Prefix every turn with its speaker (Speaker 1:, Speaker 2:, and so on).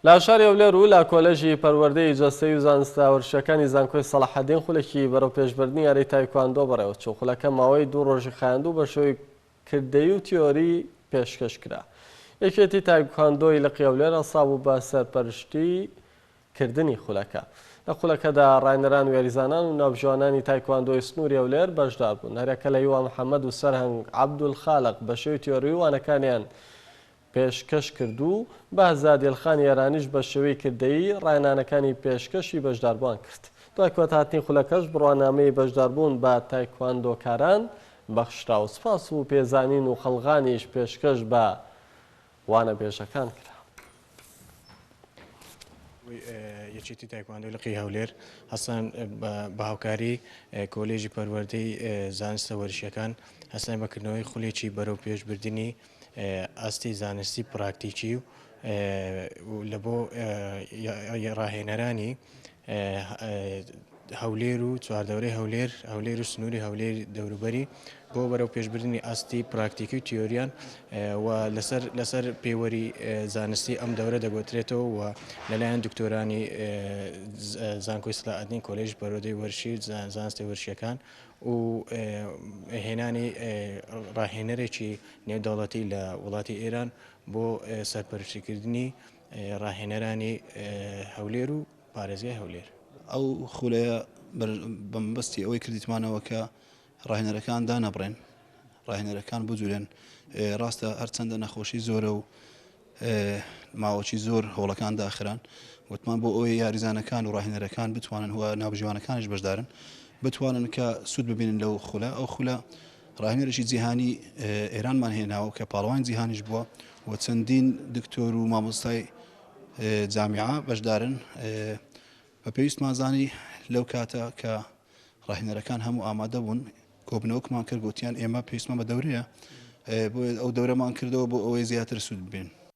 Speaker 1: لە شاری هەولێر و لە کۆلێژی پەروەردەی جەستەیی و زانستە وەرزشیەکانی زانکۆی سەڵاحەدین خولێکی بەرەوپێشبردنی یاری تایکواندۆ بەڕێوەچوو. خولەکە ماوەی دوو ڕۆژی خایاند و بە شێوەی کردەیی و تیۆری پێشکەش کرا. یەکێتی تایکواندۆی لقی هەولێر هەستابوو بە سەرپەرشتی کردنی خولەکە. لە خولەکەدا ڕاهێنەران و یاریزانان و ناوبژیوانانی تایکواندۆی سنووری هەولێر بەشدار بوون. هەریەکە لە هیوا محەمەد و سەرهەنگ عەبدولخالق بە شێوەی تیۆری وانەکانیان پێشکەش کرد و بەهزاد ئێلخانی ئێرانیش بە شێوەی کردەیی ڕاهێنانەکانی پێشکەشی بەشداربووان کرد. دوای کۆتاهاتنی خولەکەش بڕوانامەی بەشداربوون بە تایکواندۆکاران بەخشرا و سوپاس و پێزانین و قەڵغانیش پێشکەش بە وانەبێژەکان کرا.
Speaker 2: یەکێتی تایکواندۆی لقی هەولێر هەستان بە هاوکاری کۆلێژی پەروەردەی زانستە وەرزشیەکان هەستان بە کردنەوەی خولێکی بەرەو پێشبردنی ئاستی زانستی پراکتیکی و لە بۆ ڕاهێنەرانی هەولێر و چواردەورەی هەولێر هەولێر و سنووری هەولێر دەوروبەری بۆ بەرەو پێشبردنی ئاستی پراکتیکی و تیۆریان و لەسەر لەسەر پێوەری زانستی ئەم دەورە دەگوترێتەوە و لەلایەن دکتۆرانی زانکۆی سلاحەدین کۆلێژی پەروەردەی وەرشی زانستی وەرشیەکان و هێنانی ڕاهێنەرێکی نێودەوڵەتی لە وڵاتی ئێران بۆ سەرپەرشتیکردنی ڕاهێنەرانی هەولێر و پارێزگای هەولێر.
Speaker 3: ئەو خولەیە بە مەبەستی ئەوەی کردیتمانەوە کە ڕاهێنەرەکان دانەبڕێن، ڕاهێنەرەکان بجولێن، ڕاستە هەرچەندە نەخۆشی زۆرە و ماوەکی زۆر هۆڵەکان داخران، وتمان بۆ ئەوەی یاریزانەکان و ڕاهێنەرەکان بتوانن و ناوبژیوانەکانیش بەشدارن بتوانن کە سوود ببینن لەو خولە. ئەو خولە ڕاهێنەرێکی جیهانی ئێرانمان هێناوە کە پاڵەوانی جیهانیش بووە و چەندین دکتۆر و مامۆستای جامیعە بەشدارن. بە پێویستمان زانی لەو کاتە کە ڕاهێنەرەکان هەموو ئامادە بوون کۆبنەوەکمان کرد، گوتیان ئێمە پێویستمان بە دەورەیە، بۆیە ئەو دەورەمان کردەوە بۆ ئەوەی زیاتر سوود ببین.